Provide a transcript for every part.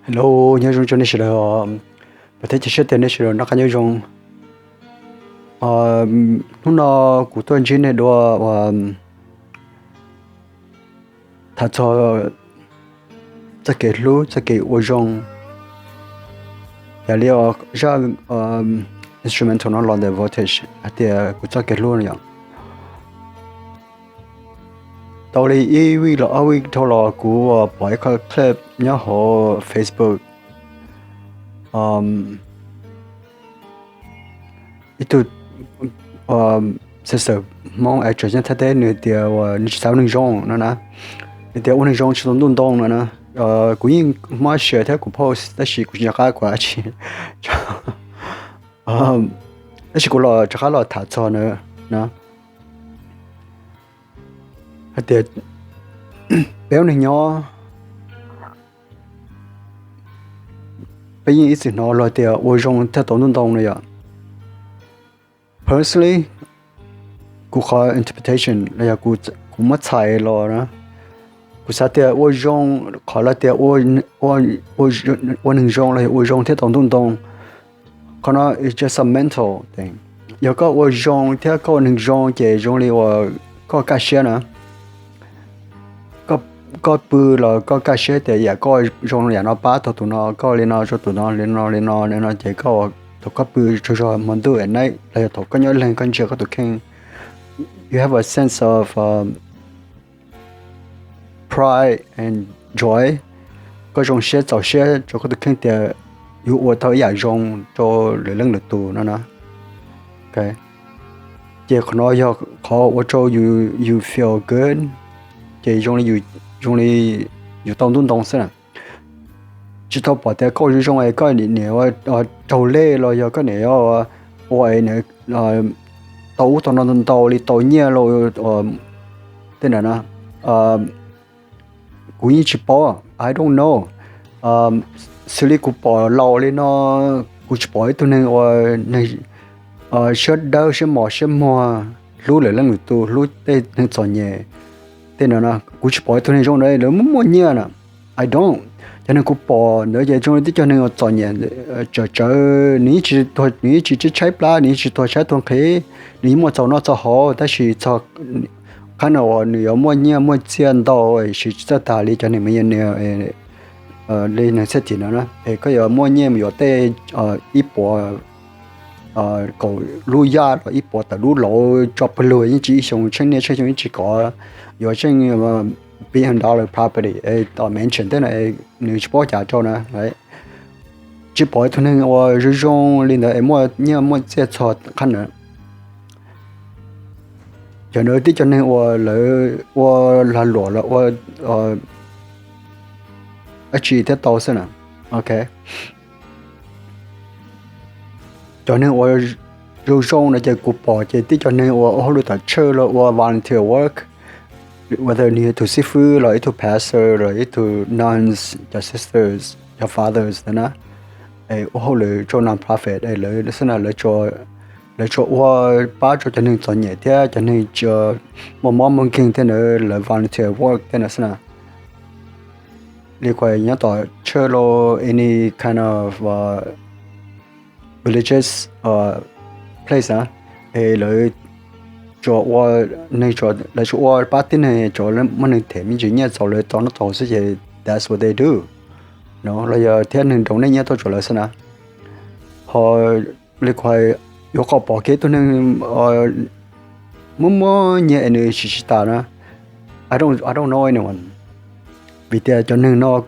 Hello, nyob zoo rau nej sawv daws. Vam thiab cia siab tias nej sawv daws noj qab nyob zoo. Hnub no kuv tuaj ntsib nej dua uas tham txog txoj kev hlub, txoj kev ua zoo. Yam li zaj instrumental no los ntawm Voltage hais tias kuv txoj kev hlub no yom. Tau li ib week los ob week dhau los kuv pom ib qho clip nyob hauv Facebook. Ib tug sister Hmoob actress nyob Thaib teb, nws tias uas nws tsis xav ua neeg zoo no na. Nws tias ua neeg zoo tsis tau ntuj ntoo no na. Kuv yeej muab share thiab kuv post tab sis kuv tsis nco qab kuv dab tsi, tab sis kuv los rov qab los tham txog na, hais tias peb ua neeg nyob, peb yeej ib txwm hnov luag tias ua zoo thiaj tau ntuj ntoo no yom. Personally, kuv qhov interpretation los yog kuv muab txhais los na, kuv xav tias ua zoo, qhov lawv tias ua neeg zoo los yog ua zoo thiaj tau ntuj ntoo, qhov no is just a mental thing. Yog koj ua zoo thiab koj ua neeg zoo ces zoo li uas koj kaj siab na. Koj pw los koj kaj siab tias yam koj zoo yam no pab tau tus no, koj li no rau tus no, li no li no li no ces koj, thaum koj pw tsaug zog hmo ntuj at night los yog thaum koj nyob ib leeg koj ntsia koj tus kheej, you have a sense of pride and joy. Koj zoo siab txaus siab rau koj tus kheej tias yus ua tau ib yam zoo rau lwm leej lwm tus no na. Ces qhov no yog qhov ua rau yus feel good, ces zoo li, zoo li yus tau ntuj ntoo xwb na. Tsis tau pom tias koj zoo zoo es koj niam raug lej los yog koj niam ua es tau ub tau no ntau li tau nyiaj los tej ntawd na. Kuv yeej tsis paub, I don't know. Xws li kuv pom laus li no, kuv tsis pom ib tug neeg uas siab dawb siab mos siab muag hlub lwm leej lwm tus, hlub tej neeg txom nyem tej no na. Kuv tsis pom ib tug neeg zoo na, lawv muaj muaj nyiaj na. I don't. Cov neeg kuv pom ntawd ces zoo li tib cov neeg uas txom nyem tsawm tsawv, nws yeej tsis tshaib tshaib plab, nws yeej tsis tuag tshaib tuag nqhis, nws yeej muaj txaus noj txaus haus tab sis txog qhab no uas nws yuav muaj nyiaj muaj txiaj ntau siv tsis txawj tag li cov neeg millionaire li neeg txhiaj tim no na. Es koj yuav muaj nyiaj mus yuav tej ib puas kaum lub yaj los ib puas tawm lub lauv tso pawg lug yeej tsis ib xyoo tsheej niaj tsheej xyoo yeej tsis kov, yuav tsheej billion dollar property, mansion tej no, nws tsis paub cas rau na. Tsis pom ib tug neeg uas zoo zoo li ntawd es muaj nyiaj muaj txiaj txog qhab na. Cov ntawd tib cov neeg uas lawv ua lag luam los ua dab tsi thiaj tau xwb na. Ok, cov neeg uas zoo zoo no ces kuv pom ces tib cov neeg uas ua hauj lwm tom church los ua volunteer work, whether nws yog ib tug xib fwb los ib tug pastor los ib tug nuns, cov sisters, cov fathers na, ua hauj lwm rau non-profit, lawv xwb na, lawv tsuas ua pab rau cov neeg txom nyem thiab cov neeg muaj mob muaj nkeeg thiab na, lawv volunteer work thiab na xwb na. Li kuv nyob tom church los any kind of religious place na, es lawv tsuas ua, neeg, lawv tsuas ua pab tib neeg, tsuas muaj neeg them me ntsis nyiaj txaus lawv tau noj tau haus xwb ces that's what they do no, los yog thiab neeg doonate nyiaj tuaj rau lawv xwb na. Ho li kuv hais, yuav kom pom kev tus neeg muaj muaj nyiaj es nws siv tsis tas na, I don't, I don't know anyone. Vim tias cov neeg no,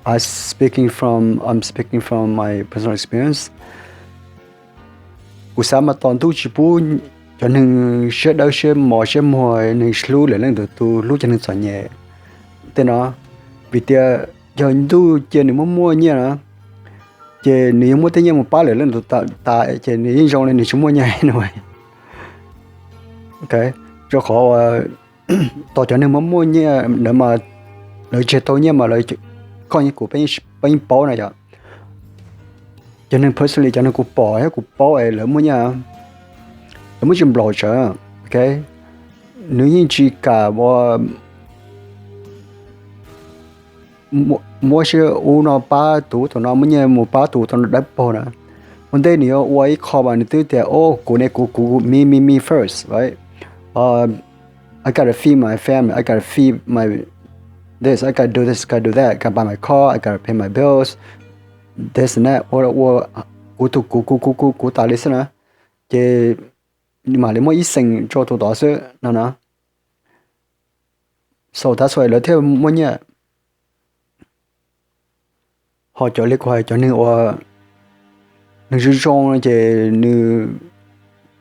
I speaking from, I'm speaking from my personal experience. Kuv xav mas tos ntuj tsis pub cov neeg siab dawb siab mos siab muag, neeg hlub lwm leej lwm tus, hlub cov neeg txom nyem tej no. Vim tias yog ntuj cia nws muaj muaj nyiaj na, ces nws yeej muaj tej nyiaj mus pab lwm leej lwm tus tas, ces nws yeej zoo li nws tsis muaj nyiaj no. Rau qhov uas tos cov neeg muaj muaj nyiaj ntawd mas lawv tseg tau nyiaj mas lawv, koj yeej kuv, peb yeej paub na yom. Cov neeg personally, cov neeg kuv pom thiab kuv paub es lawv muaj nyiaj, lawv muaj tsis nplaum tsawv, ok, nws yeej tsis kam ua, muab sib ub no pab tus ub tus no, muab nyiaj mus pab tus ub tus no dawb paug na. Ua ntej nws yuav ua ib qho mas nws twb tias, o, kuv ne, kuv, kuv, me, me, me first, right? I gotta feed my family, I gotta feed my this, I gotta do this, gotta do that, gotta buy my car, I gotta pay my bills, this and that, ua ua kuv tus kuv kuv kuv kuv kuv tas li xwb na. Ces nws mam li muab ib xeem rau tus tod xwb no na. So that's why lawv thiaj muaj nyiaj. Ho cov li kuv hais cov neeg uas nws zoo zoo no ces nws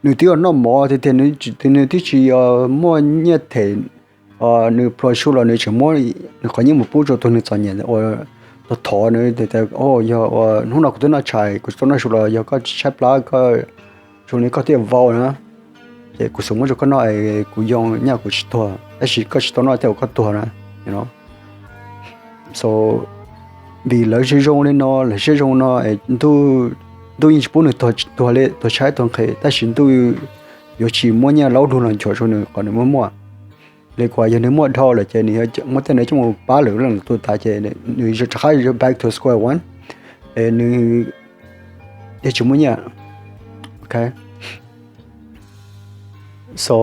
twb yuav noj mov tiag tiag, nws twb tsis muaj nyiaj them nws pluas su los nws tseem muab nws qhov nyiaj mus pub rau tus neeg txom nyem uas thov nws tias, o, yog hnub no kuv twb noj tshais kuv tsis tau noj su los yog koj tshaib plab koj zoo li koj thiaj vau na, ces kuv xub muab rau koj noj es kuv yoo nyaj kuv tsis tuag, tab sis koj tsis tau noj thiaj ua koj tuag na. So vim lawv zoo zoo li no, lawv siab zoo no, ntuj yeej tsis pub nws tuag li, tuag tshaib tuag nqhis, tab sis ntuj yuav tsis muab nyiaj laub dug los nchuav rau nws kom nws muaj muaj. Li kuv hais yog nws muaj dhau lawm ces nws muab tej no coj mus pab lwm leej lwm tus tas ces nws rov qab back to square one, es nws yeej tsis muaj nyiaj. Ok, so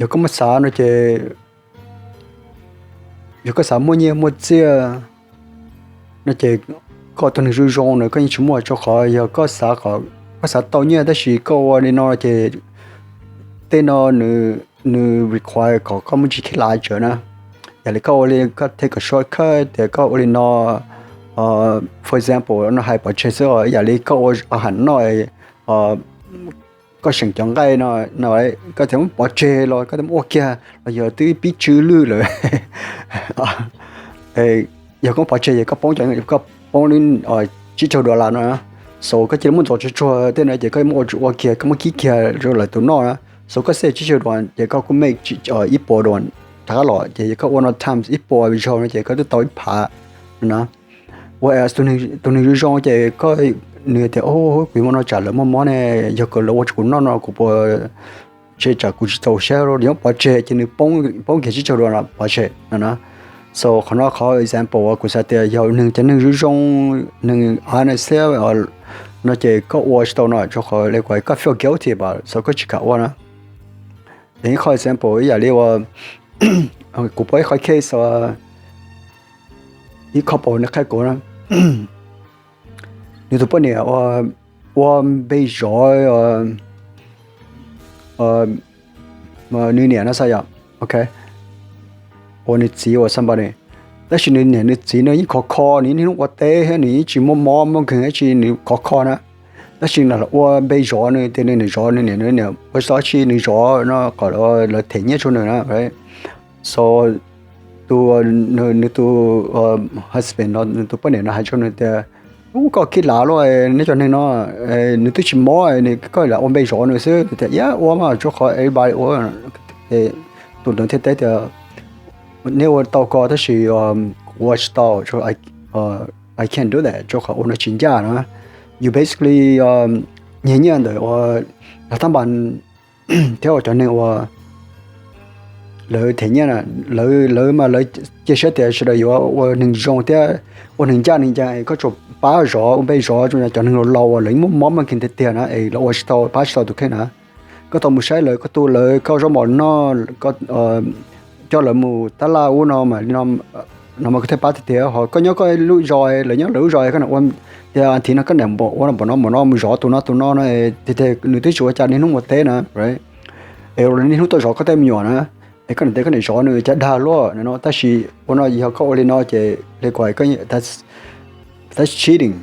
yog koj muaj xav no ces, yog koj xav muaj nyiaj muaj txiaj no ces koj tus neeg zoo zoo na koj yeej tsis muaj, rau qhov yog koj xav, koj xav tau nyiaj tab sis koj ua li no ces tej no nws require kom koj muaj ntsis khib lav tsawv na. Yam li koj ua li koj take a shortcut tias koj ua li no, for example no hais pov tseg xwb, yam li koj ua ham noj, koj seem cov nqaij no, koj txawm muab pov tseg los koj txawm muab ua kiag los yog twb pib tsw lwj lawm. Yog koj muab pov tseg ces koj poob, koj poob li tsib caug dollar no, so koj cia li muab ntxuav tsuag tsuag tej no ces koj muab ua kiag, koj muab kib kiag rau lawv tus noj na. So koj save tsib caug dollar ces koj kuj make ib puas dollar rov qab los ces yog koj ua no times ib puas zaug no ces koj twb tau ib phav na. Whereas tus neeg zoo zoo ces koj, nws tias, o, kuv yuav muab no tsam lawv muaj mob ne, yog kom lawv ua rau kuv noj no kuv puas, tsam kuv tsis txaus siab, nws muab pov tseg ces nws poob kiag tsib caug dollar pov tseg no na. So qhov no qhov example uas kuv xav tias yog neeg, cov neeg zoo zoo, neeg honest no ces koj ua tsis tau no rau qhov li kuv hais koj feel guilty about it, so koj tsis kam ua na. Yog ib qho example ib yam li uas kuv pom ib qho case, ib couple nws qhia kuv na, nws tus poj niam ua npe zov nws niam no xav yom, ok, ua nws txiv uas somebody, tab sis nws niam nws txiv no yeej khov kho, nws niaj hnub ua teb thiab nws yeej tsis muaj mob muaj nkeeg dab tsi, nws khov kho na. Tab sis nws los ua npe zov nws tias nws niam zov nws niam, nws niam ua tsis tau dab tsi, nws zov no kom lawv them nyiaj rau nws na. So tus, nws tus husband no, nws tus poj niam no hais rau nws tias, ub, koj khib lav luaj, neb cov neeg no, nws twb tsis mob, koj lam ua npe zov nws xwb. Nws tias, yog ua mas, rau qhov everybody ua. Tus ntawd thiaj teb tias, neb ua tau koj tab sis kuv ua tsis tau, I can't do that, rau qhov ua no tsis ncaj na. You basically nyiag nyiaj ntawm ua lav tab npas thiab ua cov neeg ua lawv them nyiaj, lawv mas lawv cia siab tias sawv daws yuav ua neeg zoo thiab ua neeg ncaj neeg ncees, koj tsuas pab zov ua npe zov cov neeg laus laus uas lawv muaj mob muaj nkeeg tiag tiag na es lawv ua tsis tau, pab tsis tau tus kheej na. Koj tau mus saib lawv, koj tu lawv, koj zaub mov noj, coj lawv mus tab laj ub no mas li no, no mas koj thiaj pab tiag tiag. Ho koj nyob koj lub zos, lawv nyob lawv lub zos, koj ua tias thiv no koj niam ua no npaum no npaum no mus zov tus no tus no no, tiag tiag nws twb tsis ua cas niaj hnub ua teb na, es niaj hnub tuaj zov koj tej me nyuam na, es koj niam tes koj niam zov nws cas dag luaj no. Tab sis ua no yog koj ua li no ces li kuv hais, that's cheating.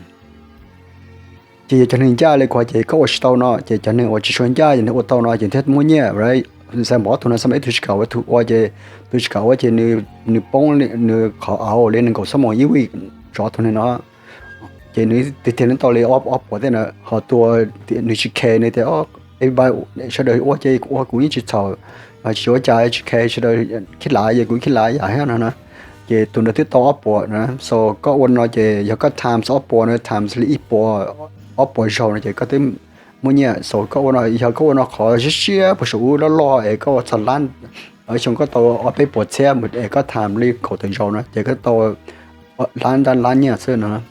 Ces yog cov neeg ncaj li kuv hais ces koj ua tsis tau no ces cov neeg uas tsis tshua ncaj ces nws ua tau no ces thiaj muaj nyiaj, right? Xav npov tus no xav npov ib tug tsis kam ua, tus ua ces, tus tsis kam ua ces nws poob, nws qhov av li nees nkaum xuab moos ib week zov tus neeg no. Ces nws tiag tiag nws tau li ob puas tej na, ho tus nws tsis care, nws tias everybody sawv daws ua ces kuv ua kuv yeej tsis txhaum, tsis ua cas, tsis care, sawv daws khib lav ces kuv khib lav yam thiab no na. Ces tus ntawd twb tau ob puas na. So koj ua no ces yog koj times ob puas na, times li ib puas, ob puas zaug no ces koj twb muaj nyiaj. So koj ua no, yog koj ua no qhov siab siab puas saum ub loj loj es koj ua txog lab Ib xyoo koj tau ob peb puas txhiab mus es koj tham li kaum tawm zaus no ces koj tau lab ntaj lab nyiaj xwb no.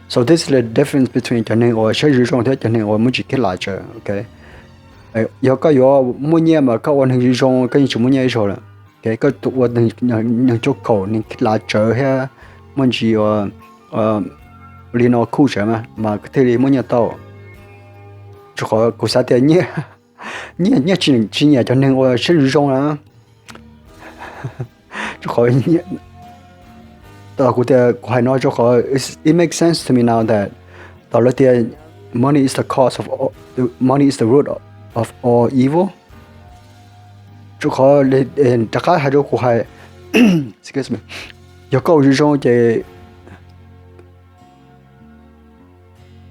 So this is the difference between cov neeg uas siab zoo zoo thiab cov neeg uas muaj ntsis khiav lav tsawv, ok? Yog koj yuav muaj nyiaj mas koj ua neeg zoo zoo koj yeej tsis muaj nyiaj ib zaug lawm. Koj ua neeg cuaj kaum, neeg khiav lav tsawv thiab muaj ntsis ua li no khuj tsawv mas koj thiaj li muaj nyiaj tau. Rau qhov kuv xav tias nyiaj, nyiaj tsis nyiam cov neeg uas siab zoo zoo na. Rau qhov kuv tias kuv hais no rau qhov it makes sense to me now that thaum lawv tias money is the cause of, money is the root of all evil. Rau qhov rov qab hais rau kuv hais, excuse me, yog koj ua zoo zoo ces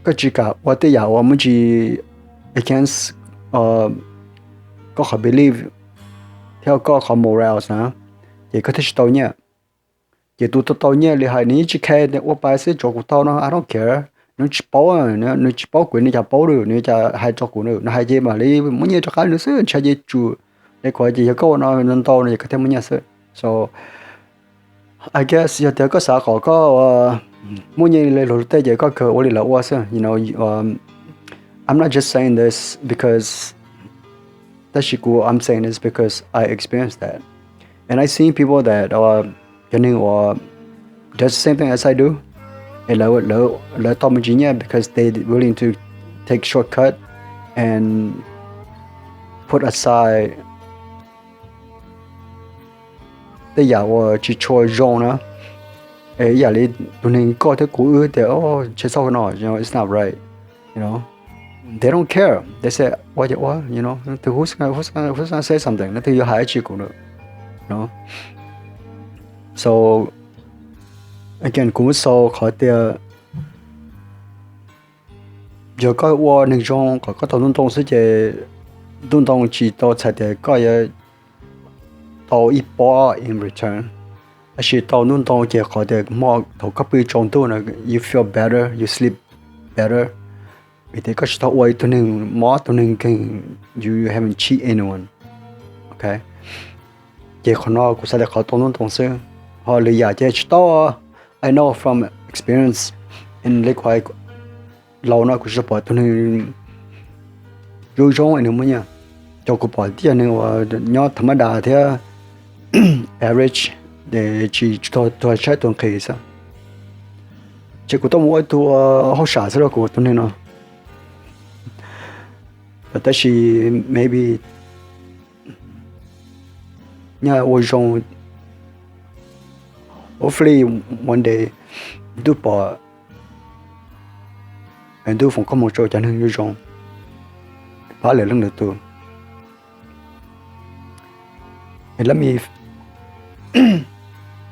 koj tsis kam ua tej yam uas muaj ntsis against koj qhov belief thiab koj qhov morals na, ces koj thiaj tsis tau nyiaj. Ces tus tau tau nyiaj li hais nws yeej tsis care, ua pa xwb, tsuav kuv tau no I don't care. Nws tsis paub, nws tsis paub kuv, nws cas paub lawm, nws cas hais rau kuv, nws hais ces mam li muaj nyiaj rov qab nws xwb, ntshai ces tsum. Li kuv hais ces yog koj ua no ntau no ces koj thiaj muaj nyiaj xwb. So I guess yog tias koj xav kom koj muaj nyiaj li luag tej ces koj kawg ua li lawv ua xwb. You know, I'm not just saying this because, tab sis kuv, I'm saying this because I experienced that. And I seen people that, cov neeg uas does the same thing as I do, es lawv tau me ntsis nyiaj because they willing to take shortcut and put aside tej yam uas tsis tshua zoo na. Ib yam li tus neeg koj thiab kuv wb tias, ntshe txhob no, it's not right. They don't care, they say ua ces ua, who's gonna say something, leej twg yuav hais dab tsi kuv no. So again, kuv muab xaus qhov tias yog koj ua neeg zoo kom koj tau ntuj ntoo xwb ces ntuj ntoo tsis tau txhais tias koj yuav tau ib pob in return. Tab sis tau ntuj ntoo ces qhov tias hmo thaum koj pw tsaus ntuj no, you feel better, you sleep better, vim tias koj tsis tau ua ib tug neeg mob tus neeg nkeeg, you haven't cheat anyone, ok? Ces qhov no kuv xav tias qhov tau ntuj ntoo xwb, ho lwm yam ces tsis tau. I know from experience, li kuv hais laus no kuv tsis tau pom tus neeg zoo zoo es nws muaj nyiaj. Cov kuv pom tib cov neeg uas nyob tha mab das thiab average, tsis tuag tshaib tuag nqhis xwb. Ces kuv tuaj mus ua ib tug hauj sam xwb rau kuv tus neeg no. Tab sis maybe nyaj ua zoo, hopefully one day ntuj pom, ntuj foom koob hmoov rau cov neeg zoo zoo, pab lwm leej lwm tus. Let me,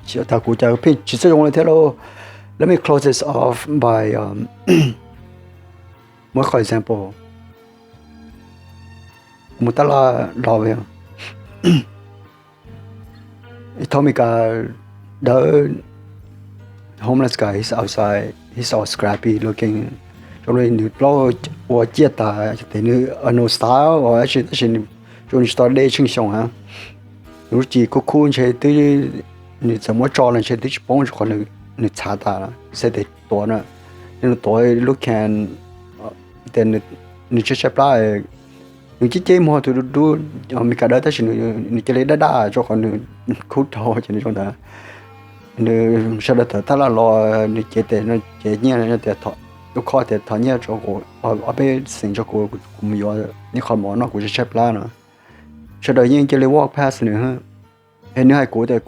tsis tas kuv cas pheej tsis txawj zoo li thiab lauj. Let me close this off by muab qhov example. Kuv mus tab laj los, ib tug Meskas dawb, homeless guy, he's outside, he's all scrappy looking, zoo li nws plaub ua ciaj tas, ces nws no style os, tab sis zoo nws tsis tau deb tsheej xyoo na. Nws lub cev kub kub ntshe twb, nws txawm muab tso los ntshe twb tsis poob rau qhov nws txhav tas, xav tias tuav na, nws tuav lub can, tias nws tshaib tshaib plab, nws ceb ceb muag tus dub dub Meskas dawb tab sis nws cia li daj daj rau qhov nws kub dhau ces nws zoo ntawd. Nws sawv daws tawm tab laj los nws cev tes, nws cev nyiaj tias, lub khob tias thov nyiaj rau kuv, ob peb xees rau kuv, kuv mus yuav ib qho mov noj kuv tshaib tshaib plab no. Sawv daws yeej cia li walk past nws. Es nws hais kuv tias,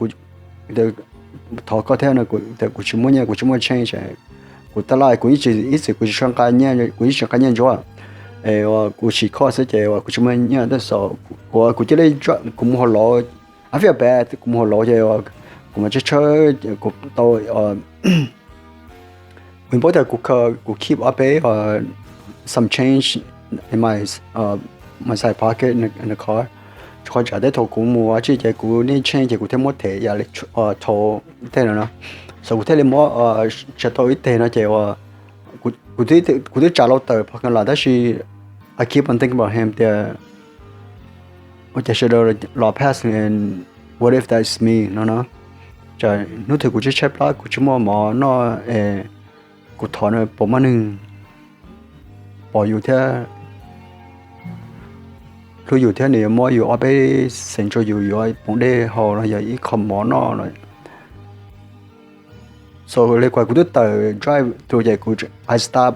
thov koj thiab no, tias kuv tsis muaj nyiaj, kuv tsis muaj change. Kuv tab laj kuv ib txwm, ib txwm kuv tsis nqa nyiaj, kuv ib tsis nqa nyiaj ntsuav. Es kuv sim kho xwb ces kuv tsis muaj nyiaj tab sis kuv, kuv cia li, kuv mus hauv laus, I feel bad, kuv mus hauv laus ces kuv mas tshawb tshawb, kuv tau, kuv paub tias kuv, kuv keep ob peb some change in my, my side pocket in the car. Rau qhov tsam tej thaum kuv mus ua tsi ces kuv need change ces kuv thiaj muab them ib yam li thau tej no na. So kuv thiaj li muab tsam tau ib teg no ces kuv twb tsam laus tawm parking lot tab sis I keep on thinking about him tias Ua cas sawv daws los pass and what if that's me no no. Tsam hnub twg kuv tshaib tshaib plab kuv tsis muaj mov noj es kuv thov nws puas muaj neeg pom yus thiab hlub yus thiab nws yuav muab yus ob peb xees rau yus yuav poom dej haus los yog ib qho mov noj los. So li kuv twb tawm drive through ces kuv I stop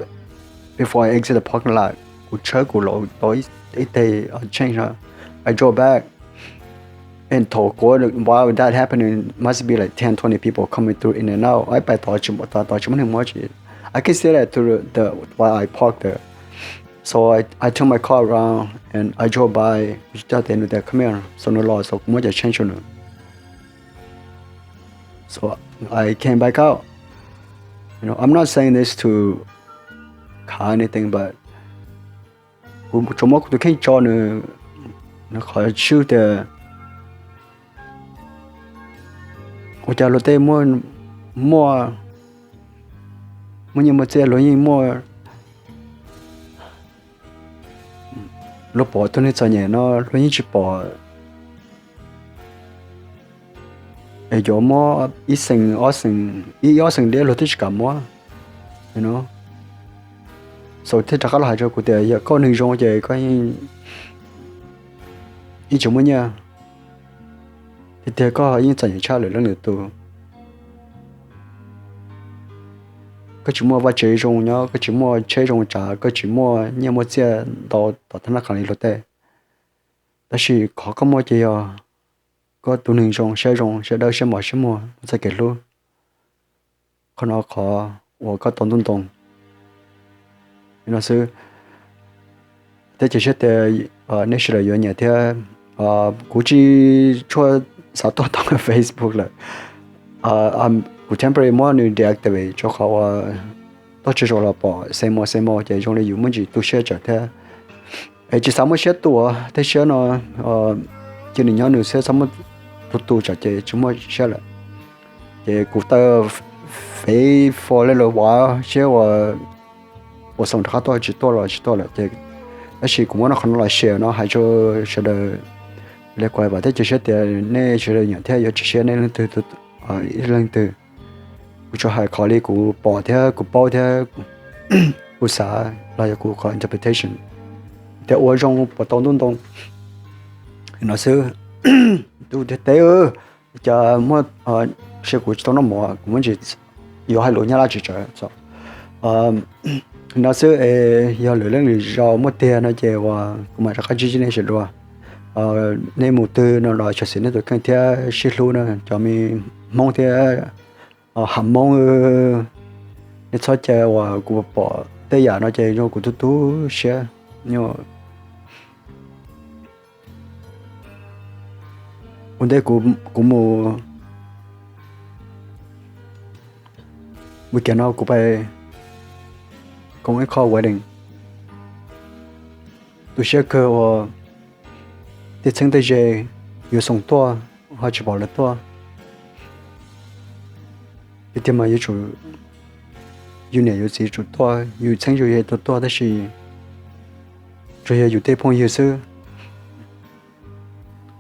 before I exit the parking lot, kuv tshawb kuv laus tau ib teg change no, I drove back. And thaum kuv, while that happening, must be like ten, twenty people coming through in and out. Ib pais tod tsis, tod tsis muaj neeg muab tsis. I can see that through the, while I parked there. So I, I turned my car around and I drove by. Kuv coj tes nws tias come here, so nws los so kuv muab cov change rau nws. So I came back out. You know, I'm not saying this to khav anything, but kuv tsuas muab kuv tus kheej tso nws, nws qhov swb tias ua cas luag tej muaj, muaj nyiaj muaj txiaj luag yeej muaj, luag pom tus neeg txom nyem no luag yeej tsis pom es yuav muab ib xees ob xees, ib ob xees diab luag twb tsis kam muab no. So thiaj rov qab los hais rau kuv tias yog koj neeg zoo ces koj yeej tsis muaj nyiaj, tiag tiag koj yeej txom nyem tshaj lwm leej lwm tus. Koj tsis muaj vaj tse zoo nyob, koj tsis muaj tsheb zoo tsav, koj tsis muaj nyiaj muaj txiaj ntau tom thab nab qha li luag tej, tab sis qhov koj muaj ces yog koj tus neeg zoo, siab zoo, siab dawb siab mos siab muag, txoj kev hlub. Qhov no qhov uas koj tau ntuj ntoo no xwb. Thiab cia siab tias nej sawv daws yuav nyiam thiab. Kuv tsis tshua xav tuaj tau Facebook lawm. Kuv temporary muab nws deactivate rau qhov uas tuaj tsis zoo los pom same old same old ces zoo li yus muaj ntsis tu siab tsawv thiab. Es tsis xav muaj siab tu tej siab no, cia nws nyob nws xwb, txhob muab tu tu tsam ces tsis muaj siab lawm. Ces kuv taw fev fo le lawv vav siab uas ua xoom rov qab tuaj tsis tuaj los tsis tuaj lawm ces, tab sis kuv muab qhov no los share no hais rau sawv daws li kuv hais vam thiab cia siab tias nej sawv daws nyiam thiab yuav tsis siab nej leej twg, ib leej twg. Kuv tsuas hais qhov li kuv pom thiab kuv paub thiab kuv xav los yog kuv qhov interpretation tias ua zoo puas tau ntuj ntoo no xwb. Tus tiag teb cas muaj, sia kuv tsis tau noj mov kuv muab ntsis yuav hais lus Nyab Laj tsis tsawv no xwb es yog lwm leej lwm zaus muaj tiag no ces uas kuv mam rov qab ntsib nej sawv daws. Nej mus twg no los tsam xim nej tus kheej thiab sib hlub na cov me Hmoob thiab ham Hmoob. Nej txhob cia uas kuv pom tej yam no ces zoo kuv tu tu siab. Ua ntej kuv mus weekend no kuv pais koom ib qho wedding. Tu siab kawg uas tej txheeb tej ze yuav xoom tuaj ho tsis pom lawv tuaj. Tiag tiag mas yuav tsum yus niam yus txiv tsum tuaj, yus txheeb yus ze tuaj tuaj tab sis tsuas yog yus tej phooj ywg xwb.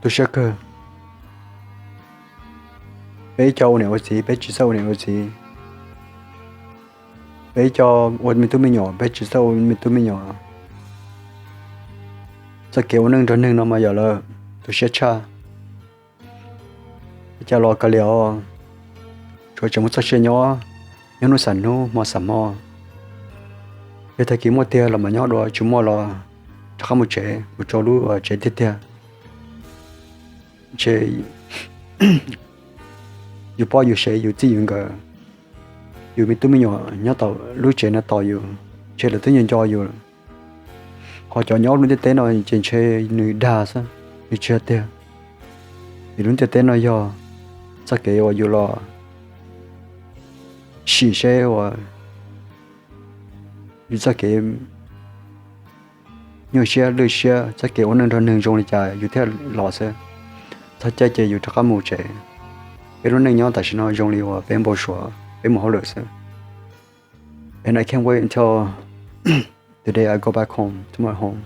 Tu siab kawg. Peb ib co ua niam ua txiv peb tsis txawj ua niam ua txiv, peb ib co ua me tub me nyuam peb tsis txawj ua me tub me nyuam. Txoj kev ua neej nrog neeg no mas yog lawm tu siab tshaj. Cas los kav liam os, tsuas tseem muaj txoj sia nyob, nyob hnub xam hnub hmo xam hmo. Yog tag kis muaj tiag los mas nyob dua, tsis muaj los rov qab mus tsev, mus rau lub tsev tiag tiag. Ntshe yus poj yus sev yus txij yus nkawm, yus me tub me nyuam nyob tom lub tsev no tos yus, ntshe lawv twb nco nco yus. Ho cov nyob lub ntiaj teb no ces ntshe nws dag xwb, nws tsis yog tiag. Vim lub ntiaj teb no yog txoj kev uas yus los sim seb uas yus txoj kev nyuaj siab lwj siab, txoj kev ua neej nrog neeg zoo li cas yus thiaj los xwb. Txog caij ces yus rov qab mus tsev. Peb lub neej nyob tam sim no zoo li uas peb npau suav, peb mus hauj lwm xwb. And I can't wait until the day I go back home to my home.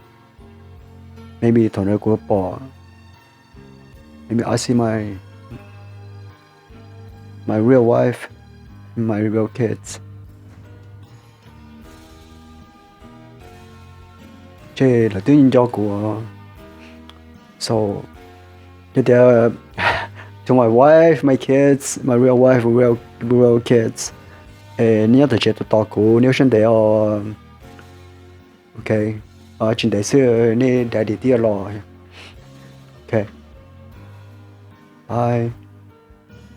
Maybe thaum ntawd kuv pom Maybe I see my my real wife, my real kids. Ces lawv twb nco kuv. So, yog tias to my wife, my kids, my real wife, real, real kids, es nej nyob tom tsev tos tos kuv, nej ua siab ntev os. Ok, tsis ntev xwb nej daddy twb yuav los. Ok, bye.